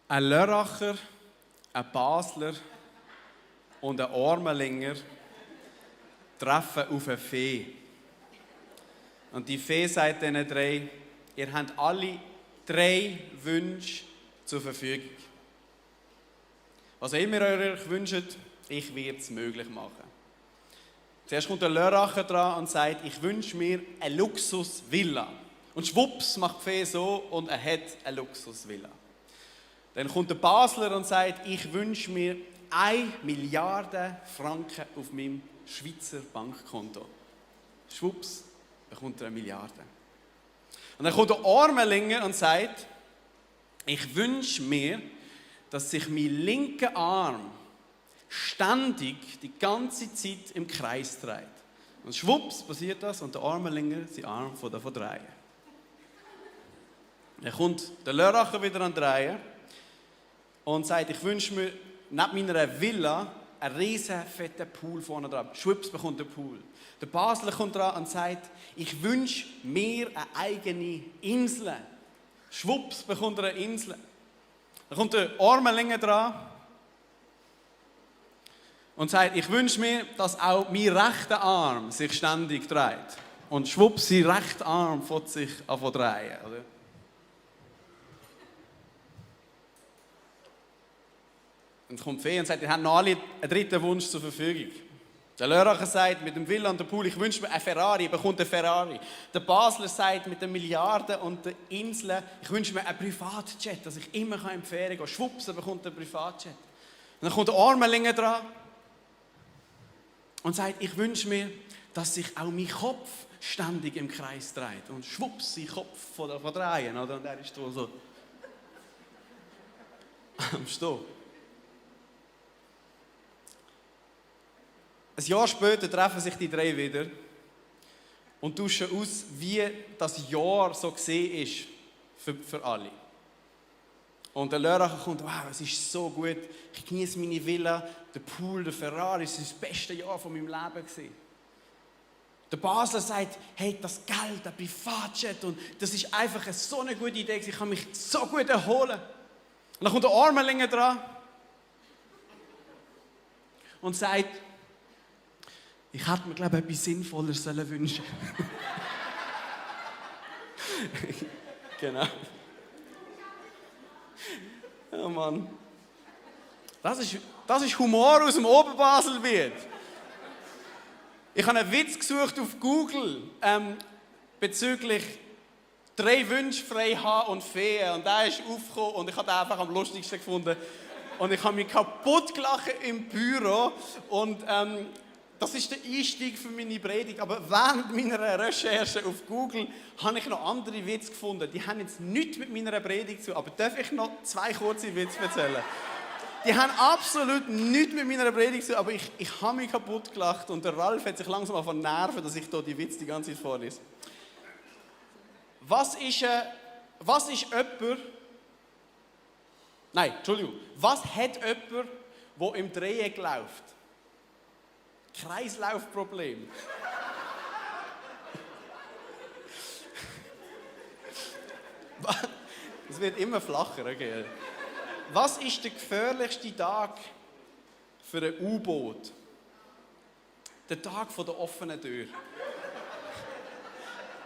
Ein Lörracher, ein Basler und ein Ormelinger treffen auf eine Fee. Und die Fee sagt diesen drei, ihr habt alle 3 Wünsche zur Verfügung. Was immer ihr euch wünscht, ich werde es möglich machen. Zuerst kommt der Lörracher dran und sagt, ich wünsche mir eine Luxusvilla. Und schwupps macht die Fee so und er hat eine Luxusvilla. Dann kommt der Basler und sagt, ich wünsche mir 1 Milliarde Franken auf meinem Schweizer Bankkonto. Schwupps, bekommt er 1 Milliarde. Und dann kommt der Ormelinger und sagt, ich wünsche mir, dass sich mein linker Arm ständig die ganze Zeit im Kreis dreht. Und schwupps passiert das und der Ormelinger sein Arm von davon drehen. Dann kommt der Lörracher wieder an die Reihe und sagt, ich wünsche mir neben meiner Villa einen riesen fetten Pool vorne dran. Schwupps bekommt der Pool. Der Basler kommt dran und sagt, ich wünsche mir eine eigene Insel. Schwupps bekommt er eine Insel. Dann kommt der Ormelinger dran und sagt, ich wünsche mir, dass auch mein rechter Arm sich ständig dreht. Und schwupps, sein rechter Arm fängt sich an zu drehen. Oder? Und kommt die Fee und sagt, ihr habt noch alle einen 3. Wunsch zur Verfügung. Der Lörracher sagt, mit dem Villa und dem Pool, ich wünsche mir einen Ferrari, bekommt einen Ferrari. Der Basler sagt, mit den Milliarden und den Inseln, ich wünsche mir einen Privatjet, dass ich immer in die Ferien gehen kann. Schwupps, er bekommt einen Privatjet. Und dann kommt der Ormelinger dran und sagt, ich wünsche mir, dass sich auch mein Kopf ständig im Kreis dreht. Und schwupps, sein Kopf von drehen. Oder? Und er ist so am Stehen. Ein Jahr später treffen sich die 3 wieder und tauschen aus, wie das Jahr so gesehen ist für alle. Und der Lörracher kommt, wow, es ist so gut, ich genieße meine Villa, der Pool, der Ferrari, es ist das beste Jahr von meinem Leben gewesen. Der Basler sagt, hey, das Geld, der Privatjet, und das ist einfach so eine gute Idee, ich kann mich so gut erholen. Und dann kommt der Ormelinger dran und sagt, ich hätte mir, glaube ich, etwas Sinnvolleres wünschen sollen. Genau. Ja, Mann. Das ist Humor aus dem Oberbaselbiet. Ich habe einen Witz gesucht auf Google bezüglich 3 Wünsche frei haben und Feen. Und der ist aufgekommen und ich habe den einfach am lustigsten gefunden. Und ich habe mich kaputt gelacht im Büro. Und das ist der Einstieg für meine Predigt. Aber während meiner Recherche auf Google habe ich noch andere Witze gefunden. Die haben jetzt nichts mit meiner Predigt zu tun. Aber darf ich noch 2 kurze Witze erzählen? Die haben absolut nichts mit meiner Predigt zu tun. Aber ich habe mich kaputt gelacht. Und der Ralf hat sich langsam angefangen zu nerven, dass ich hier die Witze die ganze Zeit vorlese. Was ist jemand... Nein, Entschuldigung. Was hat jemand, der im Dreieck läuft? Kreislaufproblem. Es wird immer flacher, okay? Was ist der gefährlichste Tag für ein U-Boot? Der Tag der offenen Tür.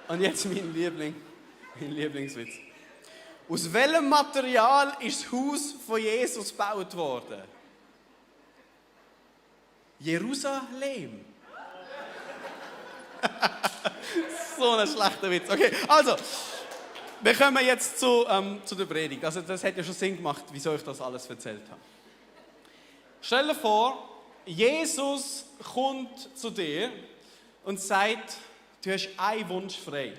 Und jetzt mein Lieblingswitz. Aus welchem Material ist das Haus von Jesus gebaut worden? Jerusalem. So ein schlechter Witz. Okay, also, wir kommen jetzt zu der Predigt. Also, das hat ja schon Sinn gemacht, wieso ich das alles erzählt habe. Stell dir vor, Jesus kommt zu dir und sagt, du hast einen Wunsch frei.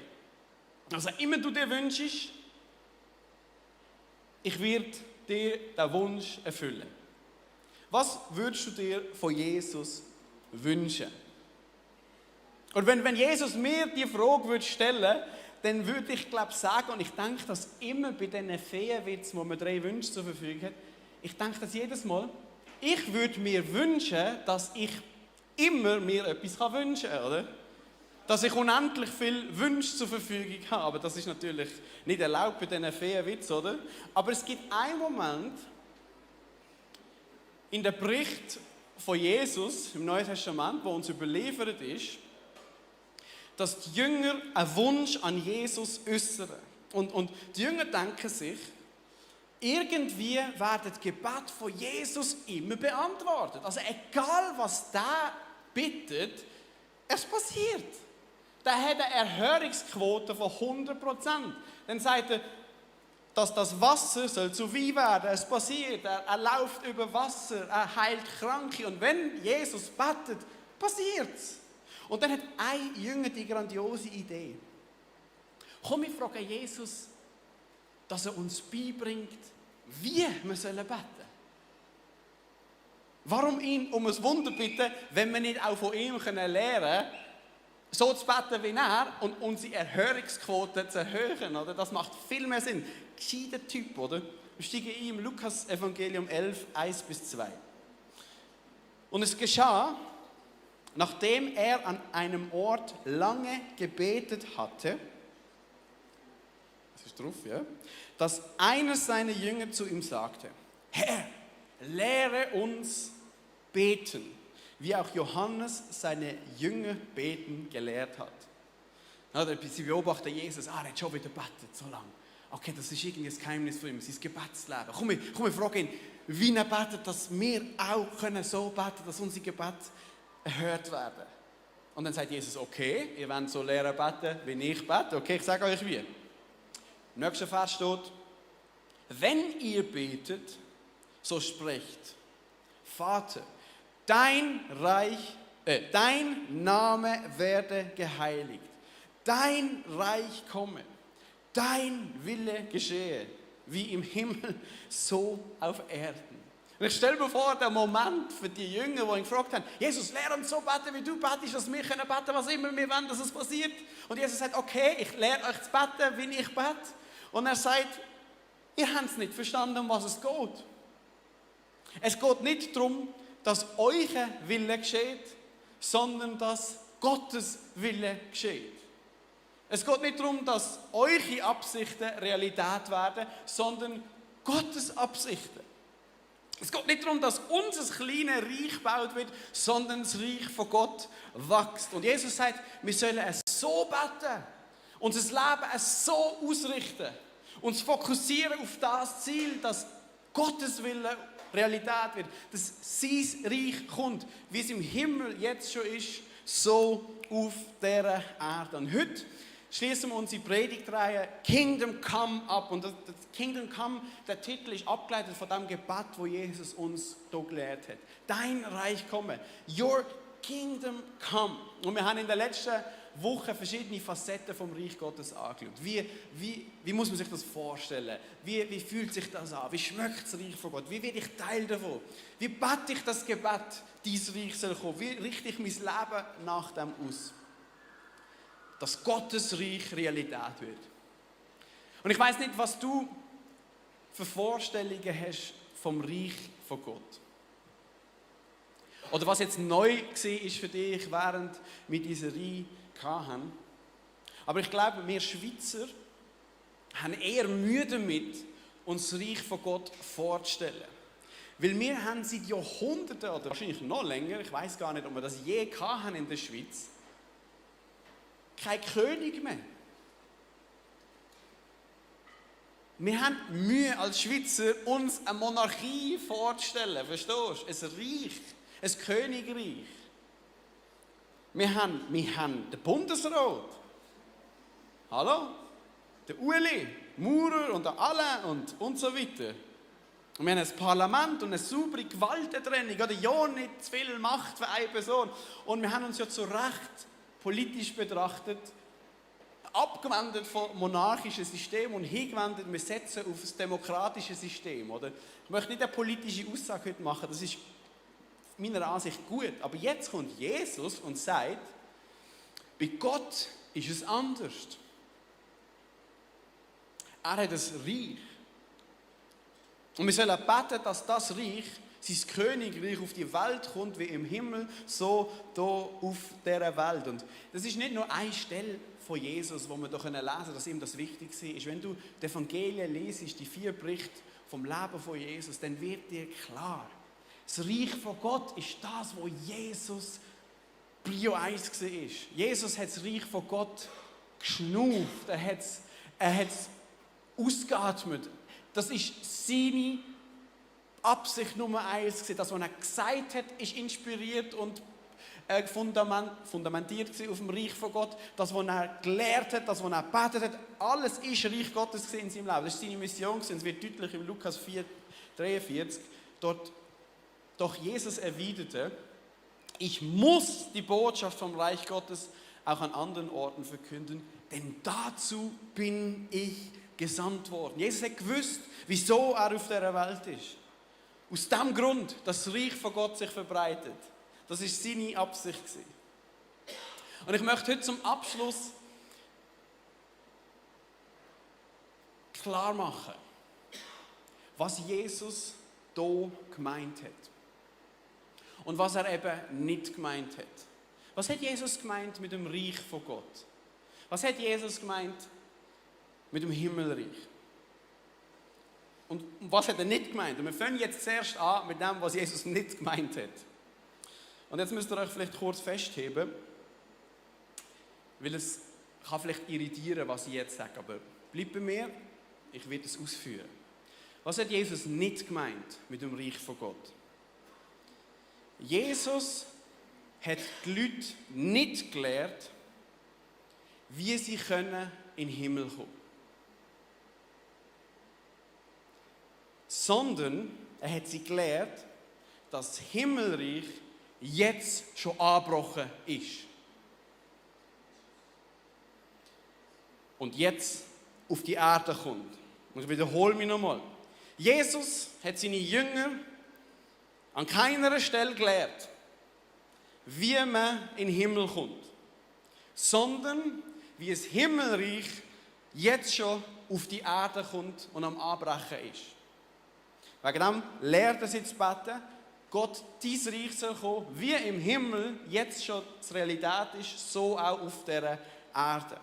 Also, immer du dir wünschst, ich werde dir den Wunsch erfüllen. Was würdest du dir von Jesus wünschen? Und wenn Jesus mir die Frage stellen würde, dann würde ich sagen, und ich denke das immer bei diesen Feenwitzen, wo man 3 Wünsche zur Verfügung hat, ich denke das jedes Mal, ich würde mir wünschen, dass ich immer mir etwas wünschen kann, oder? dass ich unendlich viel Wünsche zur Verfügung habe. Aber das ist natürlich nicht erlaubt bei diesen Feenwitz, oder? Aber es gibt einen Moment in dem Bericht von Jesus im Neuen Testament, wo uns überliefert ist, dass die Jünger einen Wunsch an Jesus äußern. Und die Jünger denken sich, irgendwie werden die Gebete von Jesus immer beantwortet. Also egal, was der bittet, es passiert. Der hat eine Erhörungsquote von 100%. Dann sagt er, dass das Wasser soll zu Wein werden. Es passiert. Er läuft über Wasser. Er heilt Kranke. Und wenn Jesus betet, passiert es. Und dann hat ein Jünger die grandiose Idee. Komm, wir fragen Jesus, dass er uns beibringt, wie wir beten sollen. Warum ihn um ein Wunder bitten, wenn wir nicht auch von ihm lernen können, so zu beten wie er und unsere Erhörungsquote zu erhöhen? Oder? Das macht viel mehr Sinn. Gescheiter Typ, oder? Wir steigen ein im Lukas-Evangelium 11, 1-2. Und es geschah, nachdem er an einem Ort lange gebetet hatte, das ist drauf, ja, dass einer seiner Jünger zu ihm sagte, Herr, lehre uns beten, wie auch Johannes seine Jünger beten gelehrt hat. Sie beobachten Jesus, er hat schon wieder betet, so lange. Okay, das ist irgendwie ein Geheimnis von ihm, sein Gebetsleben. Komm, wir fragen ihn, wie er betet, dass wir auch können so beten, dass unsere Gebete erhört werden. Und dann sagt Jesus, okay, ihr wollt so lernen beten, wie ich bete. Okay, ich sage euch wie. Im nächsten Vers steht, wenn ihr betet, so sprecht, Vater, dein Name werde geheiligt, dein Reich komme, dein Wille geschehe, wie im Himmel, so auf Erden. Und ich stelle mir vor, der Moment für die Jünger, die ihn gefragt haben, Jesus, lehre uns so beten, wie du betest, dass wir können beten, was immer wir wollen, dass es passiert. Und Jesus sagt, okay, ich lehre euch zu beten, wie ich bete. Und er sagt, ihr habt es nicht verstanden, um was es geht. Es geht nicht darum, dass euer Wille geschieht, sondern dass Gottes Wille geschieht. Es geht nicht darum, dass eure Absichten Realität werden, sondern Gottes Absichten. Es geht nicht darum, dass unser kleines Reich gebaut wird, sondern das Reich von Gott wächst. Und Jesus sagt, wir sollen es so beten, unser Leben es so ausrichten, uns fokussieren auf das Ziel, dass Gottes Wille Realität wird, dass sein Reich kommt, wie es im Himmel jetzt schon ist, so auf dieser Erde. Und heute schließen wir unsere Predigtreihe Kingdom Come ab. Und das Kingdom Come, der Titel ist abgeleitet von dem Gebet, wo Jesus uns hier gelehrt hat. Dein Reich komme. Your Kingdom Come. Und wir haben in der letzten Woche verschiedene Facetten vom Reich Gottes angeschaut. Wie muss man sich das vorstellen? Wie fühlt sich das an? Wie schmeckt das Reich von Gott? Wie werde ich Teil davon? Wie bete ich das Gebet, dein Reich soll kommen? Wie richte ich mein Leben nach dem aus? Dass Gottes Reich Realität wird. Und ich weiß nicht, was du für Vorstellungen hast vom Reich von Gott. Oder was jetzt neu war für dich, während wir diese Reihe hatten. Aber ich glaube, wir Schweizer haben eher Mühe damit, uns das Reich von Gott vorzustellen. Weil wir haben seit Jahrhunderten, oder wahrscheinlich noch länger, ich weiß gar nicht, ob wir das je hatten in der Schweiz, kein König mehr. Wir haben Mühe als Schweizer, uns eine Monarchie vorzustellen, verstehst du? Ein Reich, ein Königreich. Wir haben den Bundesrat. Hallo? Der Ueli, Maurer und der Alain und so weiter. Und wir haben ein Parlament und eine saubere Gewaltentrennung. Oder ja, nicht zu viel Macht für eine Person. Und wir haben uns ja zu Recht politisch betrachtet abgewendet vom monarchischen System und hingewendet, wir setzen auf das demokratische System. Oder? Ich möchte nicht eine politische Aussage heute machen, das ist meiner Ansicht gut. Aber jetzt kommt Jesus und sagt, bei Gott ist es anders. Er hat ein Reich. Und wir sollen beten, dass das Reich sein Königreich auf die Welt kommt, wie im Himmel, so hier auf dieser Welt. Und das ist nicht nur eine Stelle von Jesus, wo wir lesen können, dass ihm das wichtig ist. Wenn du die Evangelien lesest, die 4 Berichte vom Leben von Jesus, dann wird dir klar, das Reich von Gott ist das, wo Jesus Prio 1 war. Jesus hat das Reich von Gott geschnauft, er hat es ausgeatmet. Das ist seine Absicht Nummer 1. Das, was er gesagt hat, ist inspiriert und fundamentiert auf dem Reich von Gott. Das, was er gelehrt hat, das, was er gebetet hat, alles ist Reich Gottes in seinem Leben. Das ist seine Mission. Es wird deutlich in Lukas 4,43. Dort, doch Jesus erwiderte, ich muss die Botschaft vom Reich Gottes auch an anderen Orten verkünden, denn dazu bin ich gesandt worden. Jesus hat gewusst, wieso er auf dieser Welt ist. Aus dem Grund, dass das Reich von Gott sich verbreitet. Das war seine Absicht. Und ich möchte heute zum Abschluss klar machen, was Jesus hier gemeint hat. Und was er eben nicht gemeint hat. Was hat Jesus gemeint mit dem Reich von Gott? Was hat Jesus gemeint mit dem Himmelreich? Und was hat er nicht gemeint? Und wir fangen jetzt zuerst an mit dem, was Jesus nicht gemeint hat. Und jetzt müsst ihr euch vielleicht kurz festheben, weil es kann vielleicht irritieren, was ich jetzt sage. Aber bleibt bei mir, ich werde es ausführen. Was hat Jesus nicht gemeint mit dem Reich von Gott? Jesus hat die Leute nicht gelehrt, wie sie in den Himmel kommen können. Sondern er hat sie gelehrt, dass das Himmelreich jetzt schon angebrochen ist. Und jetzt auf die Erde kommt. Und ich wiederhole mich nochmal. Jesus hat seine Jünger an keiner Stelle gelehrt, wie man in den Himmel kommt, sondern wie das Himmelreich jetzt schon auf die Erde kommt und am Anbrechen ist. Wegen dem lehrt er sie zu beten, Gott, dein Reich soll kommen, wie im Himmel jetzt schon die Realität ist, so auch auf dieser Erde.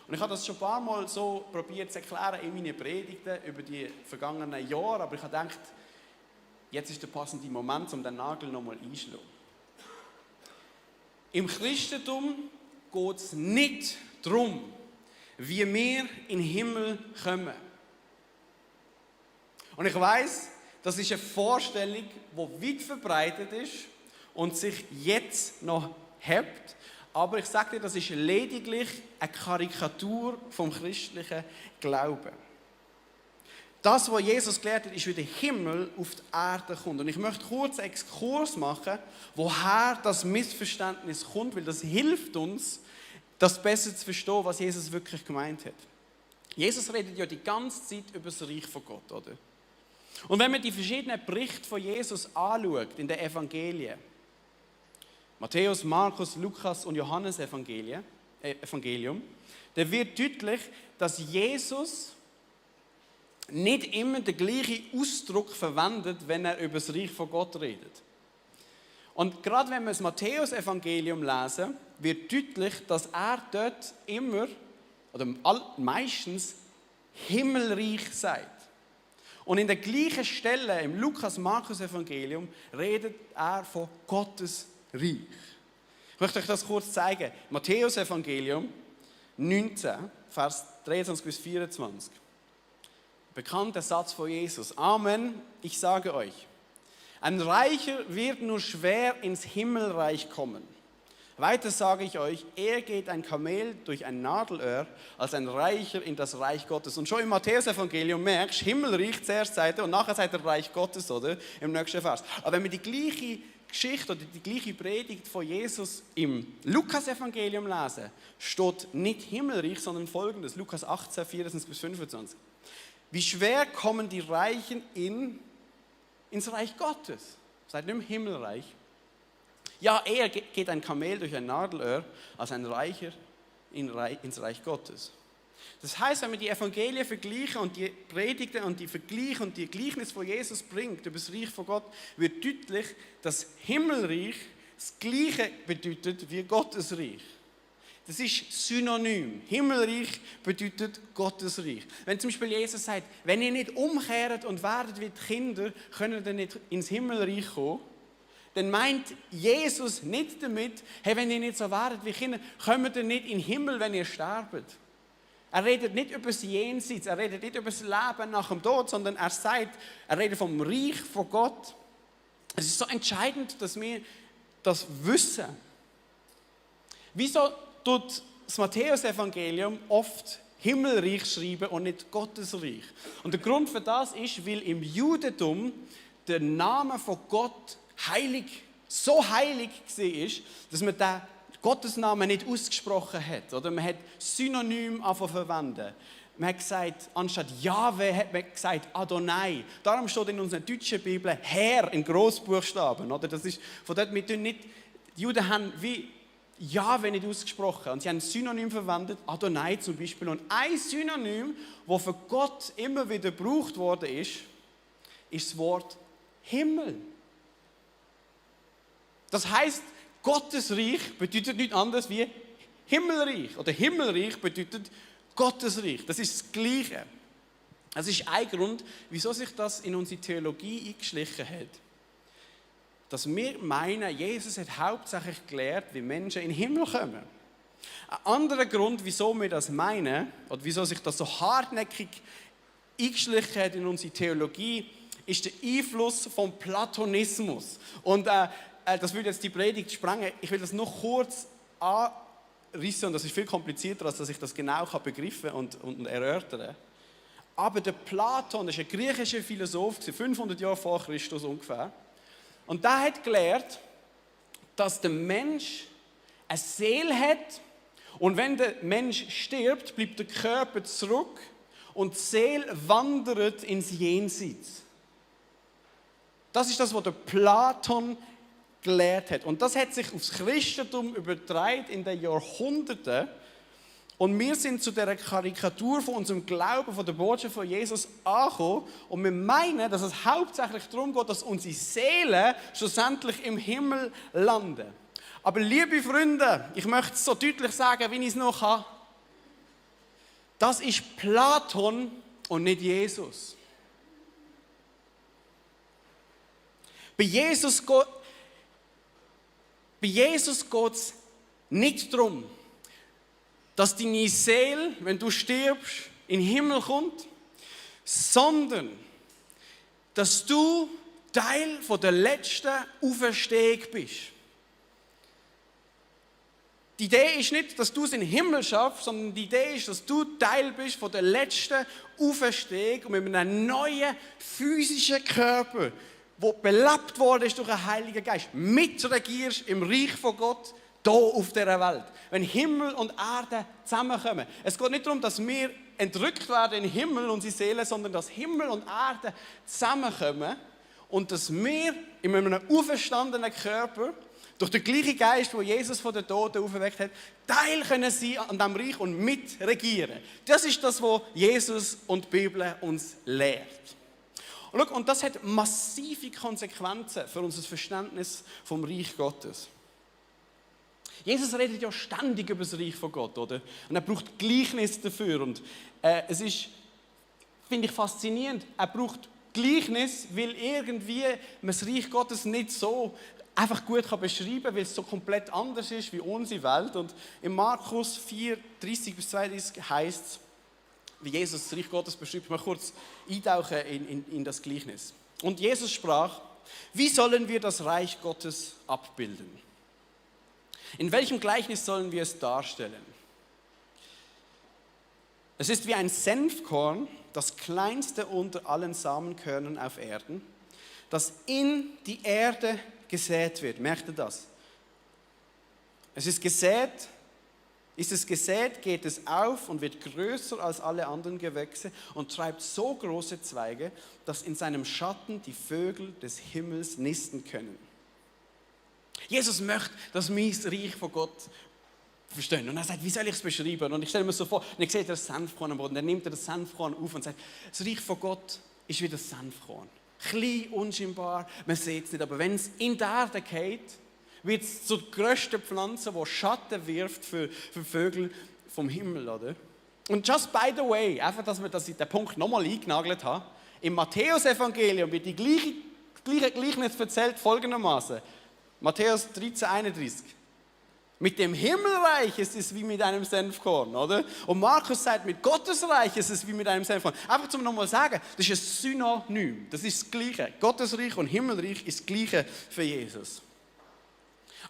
Und ich habe das schon ein paar Mal so probiert zu erklären in meinen Predigten über die vergangenen Jahre, aber ich habe gedacht, jetzt ist der passende Moment, um den Nagel nochmal einzuschlagen. Im Christentum geht es nicht darum, wie wir in den Himmel kommen. Und ich weiss, das ist eine Vorstellung, die weit verbreitet ist und sich jetzt noch hebt. Aber ich sage dir, das ist lediglich eine Karikatur vom christlichen Glauben. Das, was Jesus gelehrt hat, ist, wie der Himmel auf die Erde kommt. Und ich möchte kurz einen Exkurs machen, woher das Missverständnis kommt, weil das hilft uns, das besser zu verstehen, was Jesus wirklich gemeint hat. Jesus redet ja die ganze Zeit über das Reich von Gott, oder? Und wenn man die verschiedenen Berichte von Jesus anschaut in den Evangelien, Matthäus, Markus, Lukas und Johannes Evangelium, dann wird deutlich, dass Jesus nicht immer den gleichen Ausdruck verwendet, wenn er über das Reich von Gott redet. Und gerade wenn wir das Matthäus-Evangelium lesen, wird deutlich, dass er dort immer, oder meistens, Himmelreich sagt. Und in der gleichen Stelle im Lukas-Markus-Evangelium redet er von Gottes Reich. Ich möchte euch das kurz zeigen. Matthäus-Evangelium 19, Vers 23 bis 24. Bekannter Satz von Jesus. Amen, ich sage euch, ein Reicher wird nur schwer ins Himmelreich kommen. Weiter sage ich euch, eher geht ein Kamel durch ein Nadelöhr, als ein Reicher in das Reich Gottes. Und schon im Matthäus-Evangelium merkst du, Himmelreich zuerst Seite und nachher seid ihr Reich Gottes, oder? Im nächsten Vers. Aber wenn wir die gleiche Geschichte oder die gleiche Predigt von Jesus im Lukas-Evangelium lesen, steht nicht Himmelreich, sondern folgendes, Lukas 18, 24 bis 25. Wie schwer kommen die Reichen ins Reich Gottes? Seid ihr im Himmelreich? Ja, eher geht ein Kamel durch ein Nadelöhr, als ein Reicher ins Reich Gottes. Das heißt, wenn wir die Evangelien vergleichen und die Predigten und die Vergleiche und die Gleichnisse von Jesus bringt über das Reich von Gott, wird deutlich, dass Himmelreich das Gleiche bedeutet wie Gottes Reich. Das ist synonym. Himmelreich bedeutet Gottes Reich. Wenn zum Beispiel Jesus sagt, wenn ihr nicht umkehrt und werdet wie die Kinder, könnt ihr nicht ins Himmelreich kommen, dann meint Jesus nicht damit, hey, wenn ihr nicht so werdet wie Kinder, kommt ihr nicht in den Himmel, wenn ihr sterbt. Er redet nicht über das Jenseits, er redet nicht über das Leben nach dem Tod, sondern er redet vom Reich von Gott. Es ist so entscheidend, dass wir das wissen. Wieso tut das Matthäus-Evangelium oft Himmelreich schreiben und nicht Gottesreich? Und der Grund für das ist, weil im Judentum der Name von Gott so heilig war, dass man den Gottesnamen nicht ausgesprochen hat. Oder man hat Synonym verwendet. Man hat gesagt, anstatt Jahwe hat man gesagt Adonai. Darum steht in unserer deutschen Bibel Herr in Großbuchstaben. Oder? Das ist, von dort, die Juden haben wie Jahwe nicht ausgesprochen. Und sie haben ein Synonym verwendet, Adonai zum Beispiel. Und ein Synonym, das für Gott immer wieder gebraucht worden ist das Wort Himmel. Das heisst, Gottes Reich bedeutet nichts anderes wie Himmelreich. Oder Himmelreich bedeutet Gottes Reich. Das ist das Gleiche. Das ist ein Grund, wieso sich das in unsere Theologie eingeschlichen hat. Dass wir meinen, Jesus hat hauptsächlich gelehrt, wie Menschen in den Himmel kommen. Ein anderer Grund, wieso wir das meinen, oder wieso sich das so hartnäckig eingeschlichen hat in unsere Theologie, ist der Einfluss vom Platonismus. Und das würde jetzt die Predigt sprengen. Ich will das noch kurz anrissen und das ist viel komplizierter, als dass ich das genau begreifen und erörtern kann. Aber der Platon, das ist ein griechischer Philosoph, 500 Jahre vor Christus ungefähr. Und der hat gelehrt, dass der Mensch eine Seele hat und wenn der Mensch stirbt, bleibt der Körper zurück und die Seele wandert ins Jenseits. Das ist das, was der Platon gelehrt hat. Und das hat sich aufs Christentum übertragen in den Jahrhunderten. Und wir sind zu dieser Karikatur von unserem Glauben, von der Botschaft von Jesus angekommen. Und wir meinen, dass es hauptsächlich darum geht, dass unsere Seelen schlussendlich im Himmel landen. Aber liebe Freunde, ich möchte es so deutlich sagen, wie ich es noch kann. Das ist Platon und nicht Jesus. Bei Jesus geht es nicht darum, dass deine Seele, wenn du stirbst, in den Himmel kommt, sondern dass du Teil von der letzten Auferstehung bist. Die Idee ist nicht, dass du es in den Himmel schaffst, sondern die Idee ist, dass du Teil bist von der letzten Auferstehung und mit einem neuen physischen Körper, wo belebt worden ist durch den Heiligen Geist, mitregierst im Reich von Gott, hier auf dieser Welt. Wenn Himmel und Erde zusammenkommen. Es geht nicht darum, dass wir entrückt werden in den Himmel, unsere Seele, sondern dass Himmel und Erde zusammenkommen und dass wir in einem auferstandenen Körper, durch den gleichen Geist, den Jesus von den Toten auferweckt hat, Teil können sein an diesem Reich und mitregieren. Das ist das, was Jesus und die Bibel uns lehrt. Und das hat massive Konsequenzen für unser Verständnis vom Reich Gottes. Jesus redet ja ständig über das Reich von Gott, oder? Und er braucht Gleichnis dafür. Und es ist, finde ich, faszinierend. Er braucht Gleichnis, weil irgendwie man das Reich Gottes nicht so einfach gut beschreiben kann, weil es so komplett anders ist wie unsere Welt. Und in Markus 4, 30-32 heißt es, wie Jesus das Reich Gottes beschreibt, ich mal kurz eintauchen in das Gleichnis. Und Jesus sprach, wie sollen wir das Reich Gottes abbilden? In welchem Gleichnis sollen wir es darstellen? Es ist wie ein Senfkorn, das kleinste unter allen Samenkörnern auf Erden, das in die Erde gesät wird. Merkt ihr das? Es ist es gesät, geht es auf und wird größer als alle anderen Gewächse und treibt so große Zweige, dass in seinem Schatten die Vögel des Himmels nisten können. Jesus möchte, dass wir das Reich von Gott verstehen. Und er sagt, wie soll ich es beschreiben? Und ich stelle mir so vor, und ich sehe das Senfkorn am Boden, dann nimmt er das Senfkorn auf und sagt, das Reich von Gott ist wie das Senfkorn. Klein, unscheinbar, man sieht es nicht, aber wenn es in die Erde geht, wird es zur grössten Pflanze, die Schatten wirft für Vögel vom Himmel, oder? Und just by the way, einfach, dass ich den Punkt nochmal eingenagelt habe, im Matthäus-Evangelium wird die gleiche Gleichnis erzählt folgendermaßen. Matthäus 13,31. Mit dem Himmelreich ist es wie mit einem Senfkorn, oder? Und Markus sagt, mit Gottes Reich ist es wie mit einem Senfkorn. Einfach zum nochmal sagen, das ist ein Synonym, das ist das Gleiche. Gottes Reich und Himmelreich ist das Gleiche für Jesus.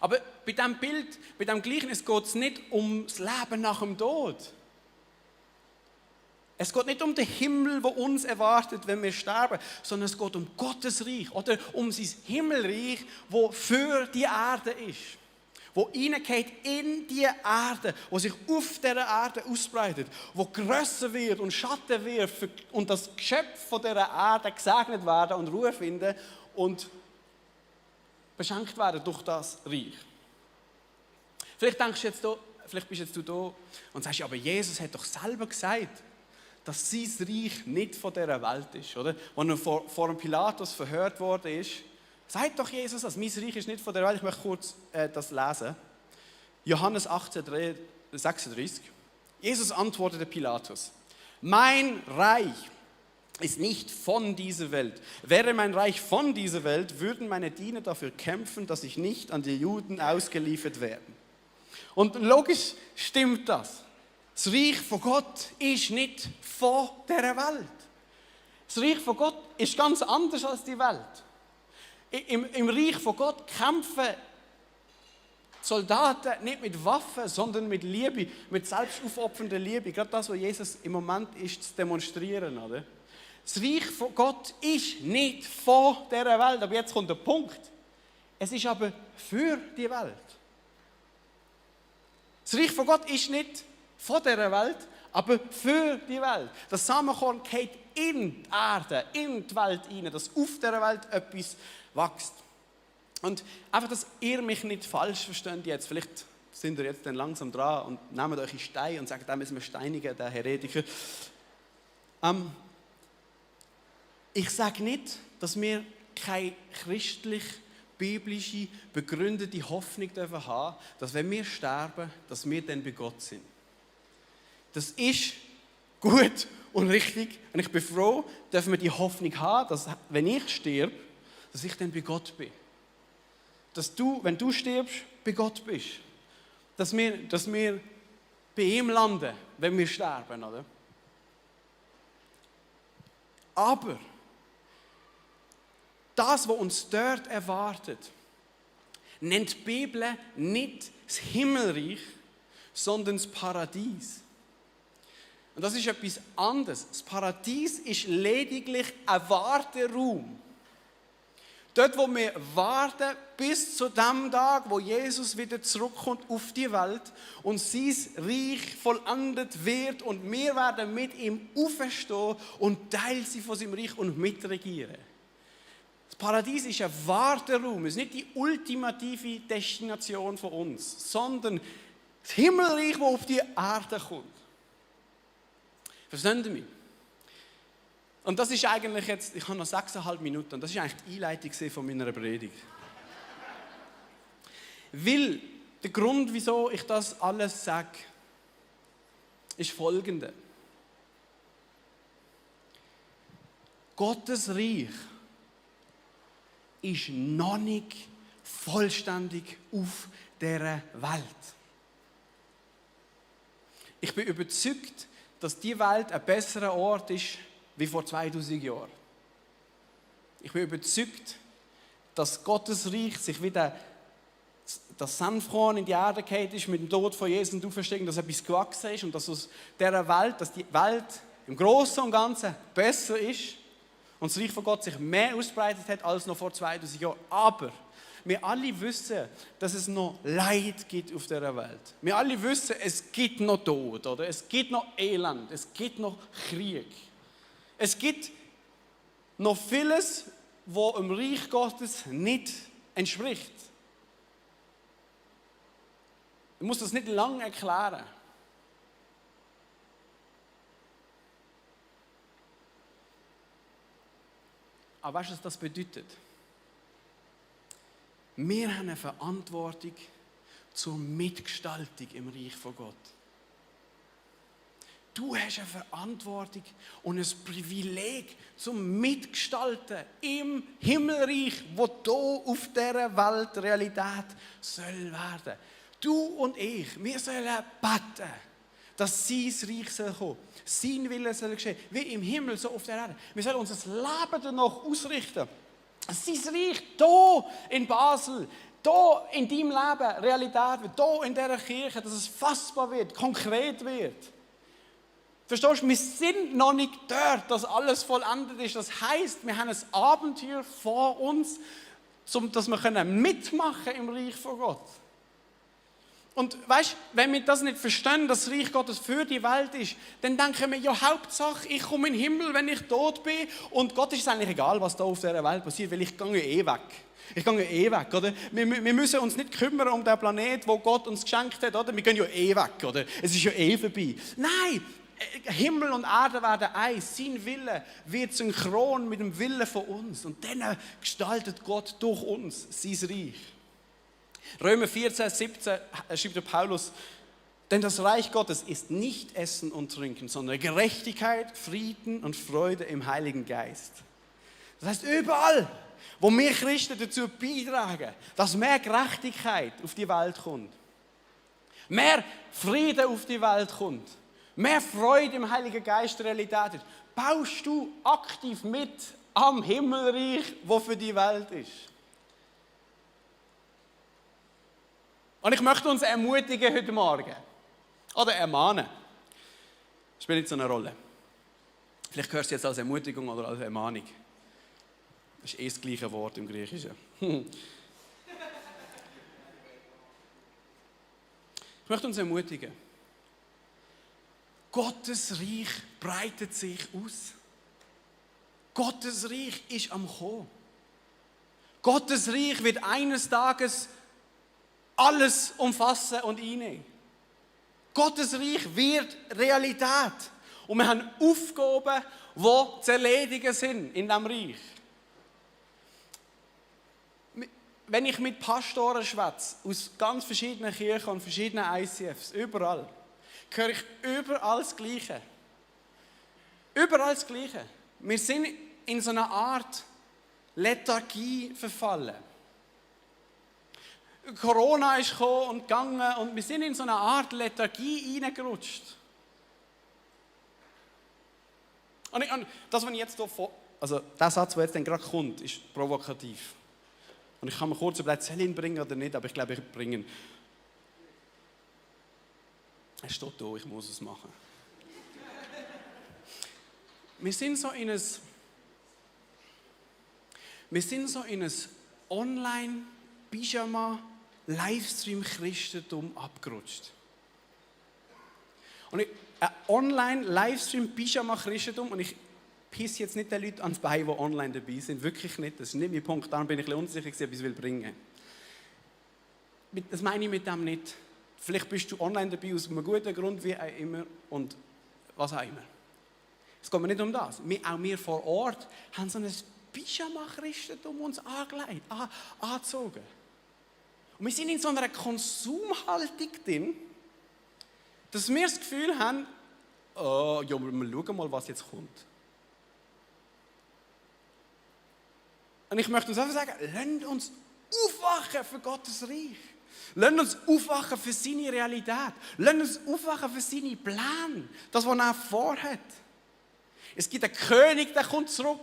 Aber bei diesem Bild, bei diesem Gleichnis geht es nicht um das Leben nach dem Tod. Es geht nicht um den Himmel, der uns erwartet, wenn wir sterben, sondern es geht um Gottes Reich oder um sein Himmelreich, das für die Erde ist. Wo hineingeht in die Erde, wo sich auf dieser Erde ausbreitet, wo grösser wird und Schatten wirft und das Geschöpf von dieser Erde gesegnet werden und Ruhe finden und beschenkt werden durch das Reich. Vielleicht denkst du jetzt da, vielleicht bist jetzt du da und sagst, ja, aber Jesus hat doch selber gesagt, dass sein Reich nicht von dieser Welt ist, oder? Als er vor dem Pilatus verhört worden ist, sagt doch Jesus das, mein Reich ist nicht von der Welt. Ich möchte kurz das lesen. Johannes 18,36. Jesus antwortete Pilatus, mein Reich ist nicht von dieser Welt. Wäre mein Reich von dieser Welt, würden meine Diener dafür kämpfen, dass ich nicht an die Juden ausgeliefert werde. Und logisch stimmt das. Das Reich von Gott ist nicht von dieser Welt. Das Reich von Gott ist ganz anders als die Welt. Im Reich von Gott kämpfen Soldaten nicht mit Waffen, sondern mit Liebe, mit selbstaufopfernder Liebe. Gerade das, was Jesus im Moment ist, zu demonstrieren. Oder? Das Reich von Gott ist nicht von dieser Welt. Aber jetzt kommt der Punkt. Es ist aber für die Welt. Das Reich von Gott ist nicht von dieser Welt, aber für die Welt. Das Samenkorn geht in die Erde, in die Welt hinein, dass auf dieser Welt etwas wächst. Und einfach, dass ihr mich nicht falsch versteht jetzt, vielleicht sind ihr jetzt dann langsam dran und nehmt euch in Stein und sagt, da müssen wir steinigen, der Heretiker. Ich sage nicht, dass wir keine christlich-biblische, begründete Hoffnung haben dürfen, dass wenn wir sterben, dass wir dann bei Gott sind. Das ist gut und richtig. Und ich bin froh, dürfen wir die Hoffnung haben, dass wenn ich sterbe, dass ich dann bei Gott bin. Dass du, wenn du stirbst, bei Gott bist. Dass wir bei ihm landen, wenn wir sterben. Oder? Aber das, was uns dort erwartet, nennt die Bibel nicht das Himmelreich, sondern das Paradies. Und das ist etwas anderes. Das Paradies ist lediglich ein Warteraum. Dort, wo wir warten bis zu dem Tag, wo Jesus wieder zurückkommt auf die Welt und sein Reich vollendet wird und wir werden mit ihm auferstehen und Teil sein von seinem Reich und mitregieren. Das Paradies ist ein Warteraum, es ist nicht die ultimative Destination von uns, sondern das Himmelreich, das auf die Erde kommt. Verstehen Sie mich? Und das ist eigentlich jetzt, ich habe noch 6,5 Minuten, und das ist eigentlich die Einleitung von meiner Predigt. Weil der Grund, wieso ich das alles sage, ist folgender. Gottes Reich ist noch nicht vollständig auf dieser Welt. Ich bin überzeugt, dass die Welt ein besserer Ort ist wie vor 2000 Jahren. Ich bin überzeugt, dass Gottes Reich sich wieder das Senfkorn in die Erde gefallen ist mit dem Tod von Jesus und Auferstehung, dass etwas gewachsen ist und dass aus dieser Welt, dass die Welt im Großen und Ganzen besser ist und das Reich von Gott sich mehr ausbreitet hat als noch vor 2000 Jahren. Aber wir alle wissen, dass es noch Leid gibt auf dieser Welt. Wir alle wissen, es gibt noch Tod, oder? Es gibt noch Elend, es gibt noch Krieg. Es gibt noch vieles, was dem Reich Gottes nicht entspricht. Ich muss das nicht lange erklären. Aber weißt du, was das bedeutet? Wir haben eine Verantwortung zur Mitgestaltung im Reich von Gott. Du hast eine Verantwortung und ein Privileg zum Mitgestalten im Himmelreich, wo hier auf dieser Welt Realität soll werden. Du und ich, wir sollen beten, dass sein Reich soll kommen, sein Wille soll geschehen, wie im Himmel, so auf der Erde. Wir sollen unser Leben danach ausrichten, dass sein Reich hier in Basel, hier in deinem Leben Realität wird, hier in dieser Kirche, dass es fassbar wird, konkret wird. Verstehst du, wir sind noch nicht dort, dass alles vollendet ist. Das heisst, wir haben ein Abenteuer vor uns, dass wir mitmachen im Reich von Gott. Und weißt, wenn wir das nicht verstehen, dass das Reich Gottes für die Welt ist, dann denken wir, ja, Hauptsache, ich komme in den Himmel, wenn ich tot bin. Und Gott ist es eigentlich egal, was da auf dieser Welt passiert, weil ich gehe eh weg. Ich gehe eh weg, oder? Wir müssen uns nicht kümmern um den Planet, wo Gott uns geschenkt hat, oder? Wir gehen ja eh weg, oder? Es ist ja eh vorbei. Nein! Himmel und Erde werden eins. Sein Wille wird synchron mit dem Willen von uns. Und dann gestaltet Gott durch uns sein Reich. Römer 14, 17 schreibt der Paulus, denn das Reich Gottes ist nicht Essen und Trinken, sondern Gerechtigkeit, Frieden und Freude im Heiligen Geist. Das heißt, überall, wo wir Christen dazu beitragen, dass mehr Gerechtigkeit auf die Welt kommt, mehr Frieden auf die Welt kommt, mehr Freude im Heiligen Geist Realität ist, baust du aktiv mit am Himmelreich, wo für die Welt ist. Und ich möchte uns ermutigen heute Morgen. Oder ermahnen. Das spielt nicht so eine Rolle. Vielleicht hörst du jetzt als Ermutigung oder als Ermahnung. Das ist das gleiche Wort im Griechischen. Ich möchte uns ermutigen. Gottes Reich breitet sich aus. Gottes Reich ist am Kommen. Gottes Reich wird eines Tages alles umfassen und einnehmen. Gottes Reich wird Realität. Und wir haben Aufgaben, die zu erledigen sind in diesem Reich. Wenn ich mit Pastoren schwätze, aus ganz verschiedenen Kirchen und verschiedenen ICFs, überall, höre ich überall das Gleiche. Überall das Gleiche. Wir sind in so einer Art Lethargie verfallen. Corona ist gekommen und gegangen und wir sind in so eine Art Lethargie reingerutscht. Und das, was ich jetzt hier also der Satz, der jetzt dann gerade kommt, ist provokativ. Und ich kann mir kurz überlegen, soll ich ihn bringen oder nicht, aber ich glaube, ich bringe ihn. Es steht da, ich muss es machen. Wir sind so in ein Online-Pyjama-Livestream-Christentum abgerutscht. Und ein Online-Livestream-Pyjama-Christentum, und ich pisse jetzt nicht den Leuten ans Bein, die online dabei sind, wirklich nicht, das ist nicht mein Punkt, darum bin ich ein bisschen unsicher, ob ich es bringen will. Das meine ich mit dem nicht. Vielleicht bist du online dabei aus einem guten Grund, wie auch immer, und was auch immer. Es geht mir nicht um das. Auch wir vor Ort haben so ein Pyjama-Christentum uns angezogen. Und wir sind in so einer Konsumhaltung drin, dass wir das Gefühl haben, ja, wir schauen mal, was jetzt kommt. Und ich möchte uns einfach sagen, lasst uns aufwachen für Gottes Reich. Lasst uns aufwachen für seine Realität. Lasst uns aufwachen für seine Pläne. Das, was er vorhat. Es gibt einen König, der kommt zurück.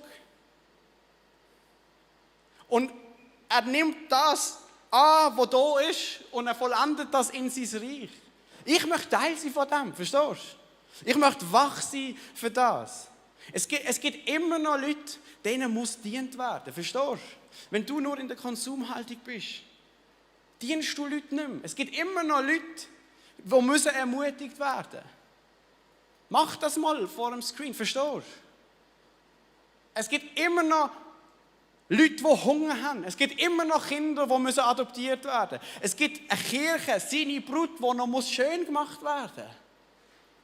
Und er nimmt das an, was da ist, und er vollendet das in sein Reich. Ich möchte Teil sein von dem, verstehst du? Ich möchte wach sein für das. Es gibt immer noch Leute, denen muss gedient werden, verstehst du? Wenn du nur in der Konsumhaltung bist, dienst du Leute nicht mehr. Es gibt immer noch Leute, die müssen ermutigt werden. Mach das mal vor dem Screen, verstehst du? Es gibt immer noch Leute, die Hunger haben. Es gibt immer noch Kinder, die adoptiert werden müssen. Es gibt eine Kirche, seine Brut, die noch schön gemacht werden muss.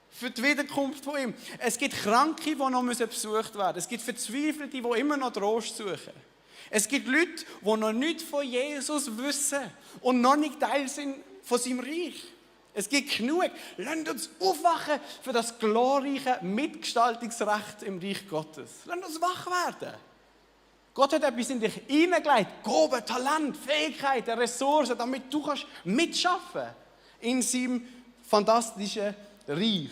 Für die Wiederkunft von ihm. Es gibt Kranke, die noch besucht werden müssen. Es gibt Verzweifelte, die immer noch Trost suchen. Es gibt Leute, die noch nichts von Jesus wissen und noch nicht Teil sind von seinem Reich. Es gibt genug. Lasst uns aufwachen für das glorreiche Mitgestaltungsrecht im Reich Gottes. Lasst uns wach werden. Gott hat etwas in dich hineingelegt. Gaben, Talent, Fähigkeiten, Ressourcen, damit du mitschaffen kannst in seinem fantastischen Reich.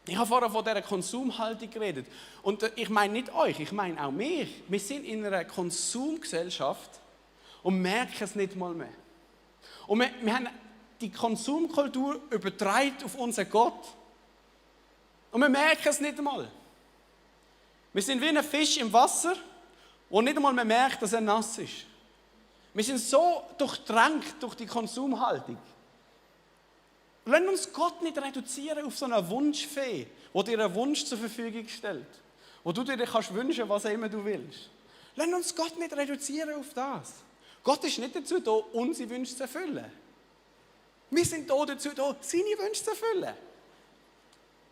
Ich habe vorher von dieser Konsumhaltung geredet. Und ich meine nicht euch, ich meine auch mich. Wir sind in einer Konsumgesellschaft und merken es nicht mal mehr. Und wir haben die Konsumkultur übertragen auf unseren Gott. Und wir merken es nicht einmal. Wir sind wie ein Fisch im Wasser, wo nicht einmal mehr merkt, dass er nass ist. Wir sind so durchdrängt durch die Konsumhaltung. Lass uns Gott nicht reduzieren auf so eine Wunschfee, die dir einen Wunsch zur Verfügung stellt. Wo du dir kannst wünschen, was immer du willst. Lass uns Gott nicht reduzieren auf das. Gott ist nicht dazu da, unsere Wünsche zu erfüllen. Wir sind dazu da, seine Wünsche zu erfüllen.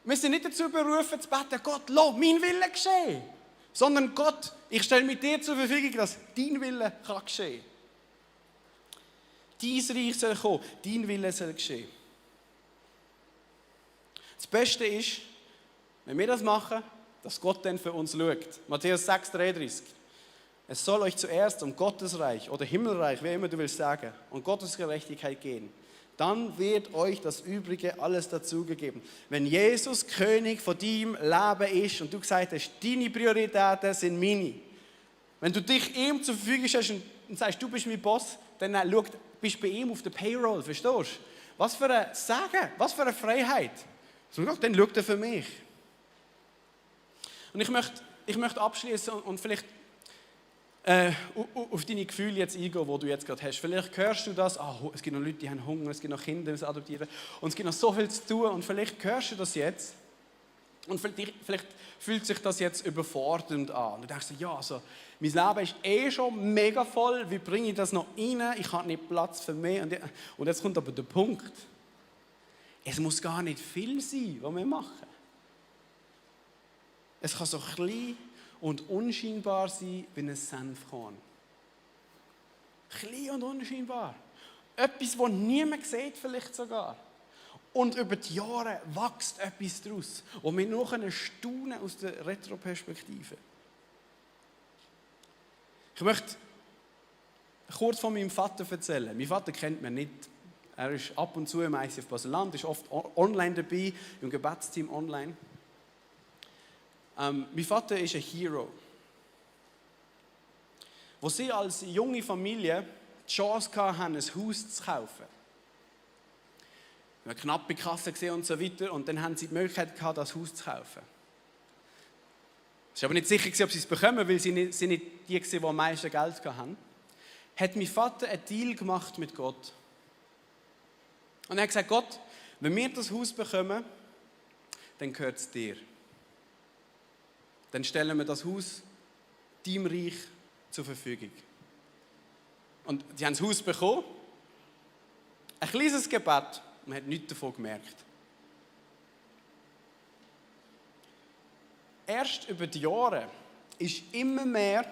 Wir sind nicht dazu berufen, zu beten, Gott, lass mein Wille geschehen. Sondern Gott, ich stelle mit dir zur Verfügung, dass dein Wille kann geschehen. Dein Reich soll kommen, dein Wille soll geschehen. Das Beste ist, wenn wir das machen, dass Gott dann für uns schaut. Matthäus 6,33. Es soll euch zuerst um Gottes Reich oder Himmelreich, wie immer du willst sagen, und Gottes Gerechtigkeit gehen. Dann wird euch das Übrige alles dazugegeben. Wenn Jesus König von deinem Leben ist und du gesagt hast, deine Prioritäten sind meine. Wenn du dich ihm zur Verfügung stellst und sagst, du bist mein Boss, dann bist du bei ihm auf der Payroll, verstehst du? Was für ein Sagen, was für eine Freiheit. Dann schaut er für mich. Und ich möchte abschließen und vielleicht auf deine Gefühle jetzt eingehen, die du jetzt gerade hast. Vielleicht hörst du das, es gibt noch Leute, die haben Hunger, es gibt noch Kinder, die adoptieren und es gibt noch so viel zu tun und vielleicht hörst du das jetzt und vielleicht fühlt sich das jetzt überfordernd an. Du denkst, ja, also, mein Leben ist schon mega voll, wie bringe ich das noch rein? Ich habe nicht Platz für mehr. Und jetzt kommt aber der Punkt. Es muss gar nicht viel sein, was wir machen. Es kann so klein und unscheinbar sein wie ein Senfkorn. Klein und unscheinbar. Etwas, das niemand sieht, vielleicht sogar. Und über die Jahre wächst etwas daraus. Und wir nur staunen aus der Retroperspektive. Ich möchte kurz von meinem Vater erzählen. Mein Vater kennt mich nicht. Er ist ab und zu im ICF Basel-Land, ist oft online dabei, im Gebetsteam online. Mein Vater ist ein Hero. Wo sie als junge Familie die Chance hatten, ein Haus zu kaufen. Eine knappe Kasse gesehen und so weiter. Und dann haben sie die Möglichkeit gehabt, das Haus zu kaufen. Ich war aber nicht sicher, ob sie es bekommen, weil sie nicht die waren, die am meisten Geld hatten. Hat mein Vater einen Deal gemacht mit Gott. Und er hat gesagt, Gott, wenn wir das Haus bekommen, dann gehört es dir. Dann stellen wir das Haus deinem Reich zur Verfügung. Und sie haben das Haus bekommen. Ein kleines Gebet, man hat nichts davon gemerkt. Erst über die Jahre ist immer mehr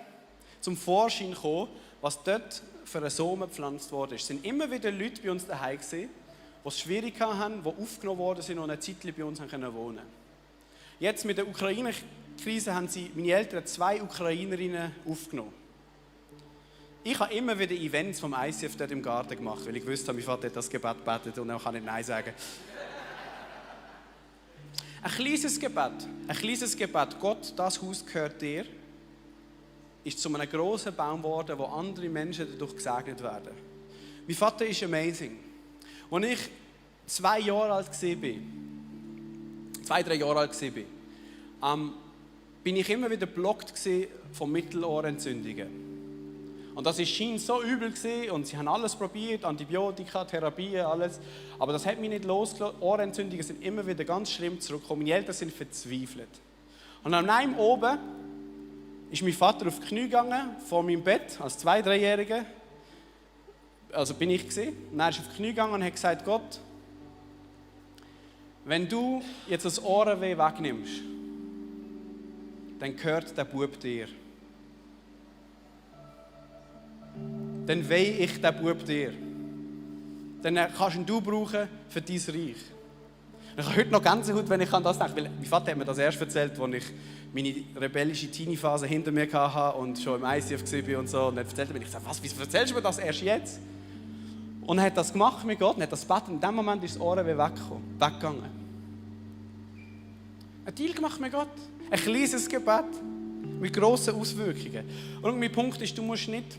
zum Vorschein gekommen, was dort für ein Samen gepflanzt wurde. Es sind immer wieder Leute bei uns daheim gewesen, die es schwierig hatten, die aufgenommen worden sind und eine Zeit bei uns wohnen können. Jetzt mit der Ukraine-Krise haben meine Eltern 2 Ukrainerinnen aufgenommen. Ich habe immer wieder Events vom ICF dort im Garten gemacht, weil ich wusste, mein Vater hat das Gebet gebetet und er kann nicht Nein sagen. Ein kleines Gebet, Gott, das Haus gehört dir, ist zu einem grossen Baum geworden, wo andere Menschen dadurch gesegnet werden. Mein Vater ist amazing. Als ich 2, 3 Jahre alt war, bin ich immer wieder geblockt von Mittelohrentzündungen. Und das schien so übel gewesen, und sie haben alles probiert, Antibiotika, Therapien, alles. Aber das hat mich nicht losgelassen. Ohrentzündungen sind immer wieder ganz schlimm zurückgekommen. Meine Eltern sind verzweifelt. Und an einem oben ist mein Vater auf die Knie gegangen, vor meinem Bett, als 2-, 3-Jähriger. Also bin ich gesehen. Und er ist auf die Knie gegangen und hat gesagt, Gott, wenn du jetzt das Ohrenweh wegnimmst, dann gehört der Bub dir. Dann weihe ich den Bub dir. Dann kannst ihn du brauchen für dein Reich. Ich habe heute noch Gänsehaut, wenn ich an das denke. Weil mein Vater hat mir das erst erzählt, als ich meine rebellische Teenie-Phase hinter mir hatte und schon im ICF war und so. Und er erzählte mir, ich sagte, wieso erzählst du mir das erst jetzt? Und er hat das gemacht mit Gott, und hat das gebeten. In dem Moment ist das Ohrenweh weggegangen. Ein Deal gemacht mit Gott. Ein kleines Gebet mit grossen Auswirkungen. Und mein Punkt ist, du musst nicht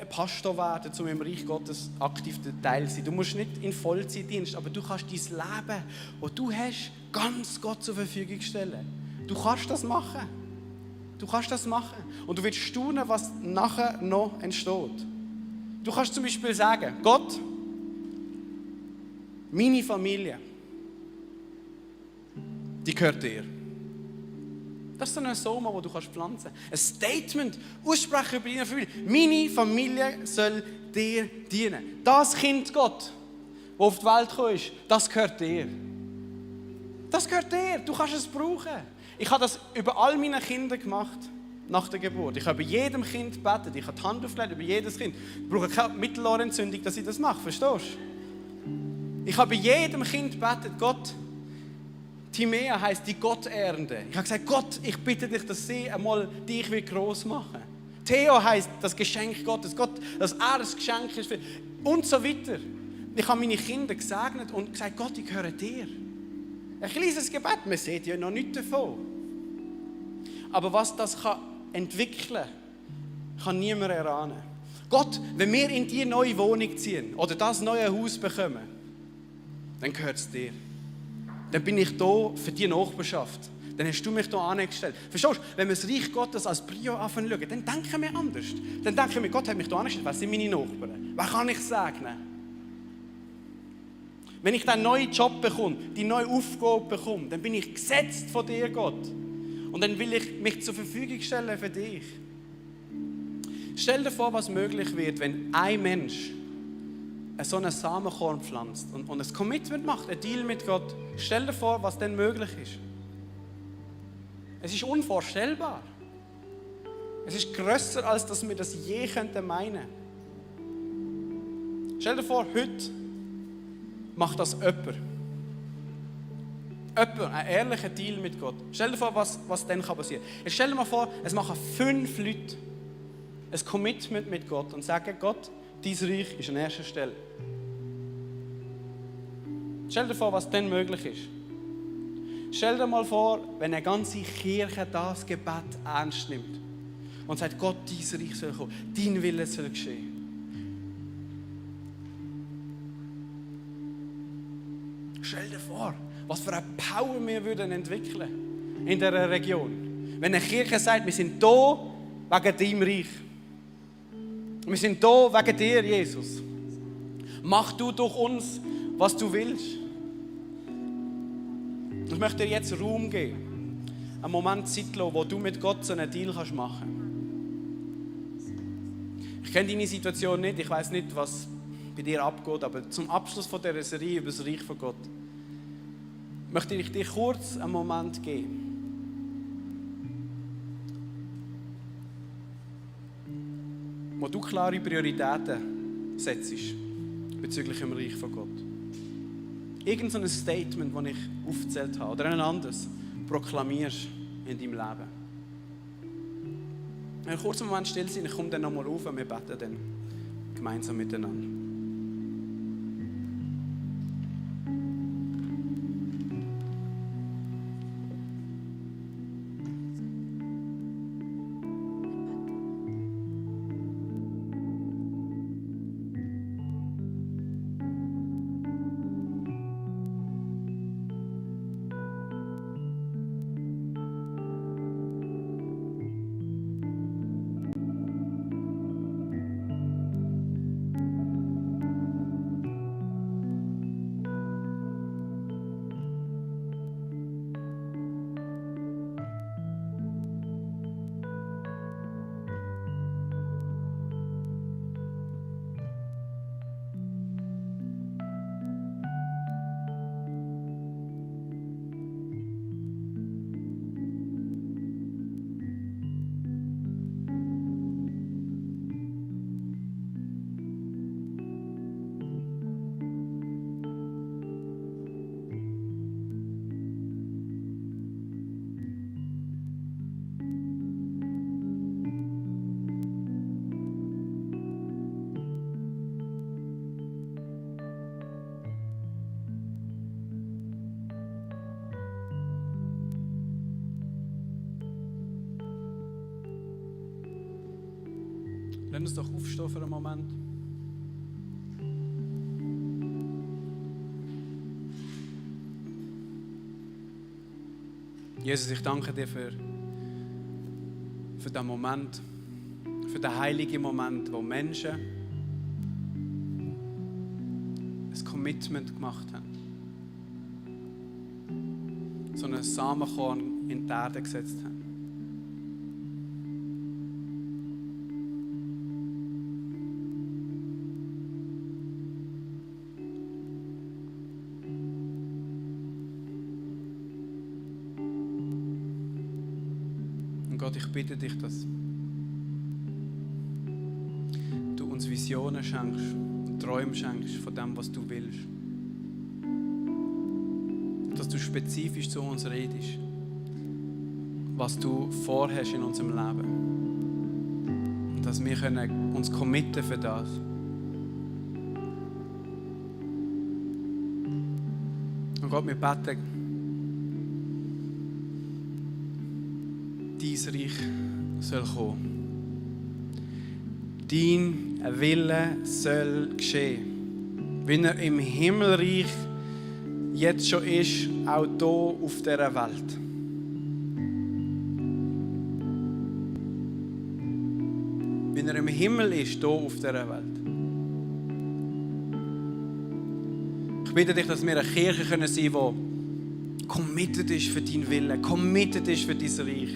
Pastor werden, um im Reich Gottes aktiv Teil zu sein. Du musst nicht in Vollzeitdienst, aber du kannst dein Leben, das du hast, ganz Gott zur Verfügung stellen. Du kannst das machen. Du kannst das machen. Und du wirst staunen, was nachher noch entsteht. Du kannst zum Beispiel sagen, Gott, meine Familie, die gehört dir. Das ist so ein Soma, den du pflanzen kannst. Ein Statement aussprechen über deine Familie. Meine Familie soll dir dienen. Das Kind Gott, das auf die Welt gekommen ist, das gehört dir. Das gehört dir. Du kannst es brauchen. Ich habe das über all meine Kinder gemacht, nach der Geburt. Ich habe über jedem Kind gebetet. Ich habe die Hand aufgelegt über jedes Kind. Ich brauche keine Mittelohrentzündung, dass ich das mache. Verstehst du? Ich habe bei jedem Kind gebetet, Gott, Timea heisst die Gottehrende. Ich habe gesagt, Gott, ich bitte dich, dass sie einmal dich groß machen. Theo heisst das Geschenk Gottes. Gott, dass er ein Geschenk ist. Und so weiter. Ich habe meine Kinder gesegnet und gesagt, Gott, ich gehöre dir. Ein kleines Gebet, man sieht ja noch nichts davon. Aber was das kann entwickeln kann niemand erahnen. Gott, wenn wir in die neue Wohnung ziehen oder das neue Haus bekommen, dann gehört es dir. Dann bin ich da für die Nachbarschaft. Dann hast du mich hier angestellt. Verstehst du? Wenn wir das Reich Gottes als Prio anschauen, dann denken wir anders. Dann denken wir, Gott hat mich hier angestellt. Wer sind meine Nachbarn? Wer kann ich segnen? Wenn ich den neuen Job bekomme, die neue Aufgabe bekomme, dann bin ich gesetzt von dir, Gott. Und dann will ich mich zur Verfügung stellen für dich. Stell dir vor, was möglich wird, wenn ein Mensch so einen Samenkorn pflanzt und ein Commitment macht, ein Deal mit Gott. Stell dir vor, was dann möglich ist. Es ist unvorstellbar. Es ist grösser, als dass wir das je meinen könnten. Stell dir vor, heute macht das jemand. Ein ehrlicher Deal mit Gott. Stell dir vor, was dann passieren kann. Jetzt stell dir mal vor, es machen 5 Leute ein Commitment mit Gott und sagen, Gott, dein Reich ist an erster Stelle. Stell dir vor, was dann möglich ist. Stell dir mal vor, wenn eine ganze Kirche das Gebet ernst nimmt und sagt, Gott, dein Reich soll kommen, dein Wille soll geschehen. Stell dir vor, was für eine Power wir würden entwickeln in dieser Region. Wenn eine Kirche sagt, wir sind da wegen deinem Reich. Wir sind da wegen dir, Jesus. Mach du durch uns, was du willst. Ich möchte dir jetzt Raum geben, einen Moment Zeit lassen, wo du mit Gott so einen Deal machen kannst. Ich kenne deine Situation nicht, ich weiß nicht, was bei dir abgeht, aber zum Abschluss von dieser Serie über das Reich von Gott möchte ich dir kurz einen Moment geben. Wo du klare Prioritäten setzt bezüglich dem Reich von Gott. Irgend so ein Statement, das ich aufgezählt habe, oder ein anderes, proklamierst in deinem Leben. Einen kurzen Moment still sein, ich komme dann nochmal auf und wir beten dann gemeinsam miteinander. Lass uns doch aufstehen für einen Moment. Jesus, ich danke dir für diesen Moment, für den heiligen Moment, wo Menschen ein Commitment gemacht haben. So ein Samenkorn in die Erde gesetzt haben. Und Gott, ich bitte dich, dass du uns Visionen schenkst und Träume schenkst von dem, was du willst. Dass du spezifisch zu uns redest, was du vorhast in unserem Leben. Und dass wir uns committen für das. Und Gott, wir beten, dein Reich soll kommen. Dein Wille soll geschehen. Wie er im Himmelreich jetzt schon ist, auch hier auf dieser Welt. Wie er im Himmel ist, hier auf dieser Welt. Ich bitte dich, dass wir eine Kirche sein können, die committed ist für deinen Willen, committed ist für dein Reich.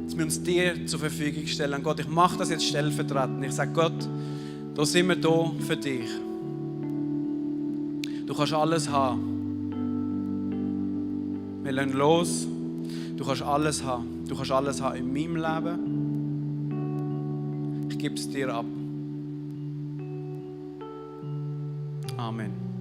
Dass wir uns dir zur Verfügung stellen. Und Gott, ich mache das jetzt stellvertretend. Ich sage, Gott, da sind wir hier für dich. Du kannst alles haben. Wir lassen los. Du kannst alles haben. Du kannst alles haben in meinem Leben. Ich gebe es dir ab. Amen.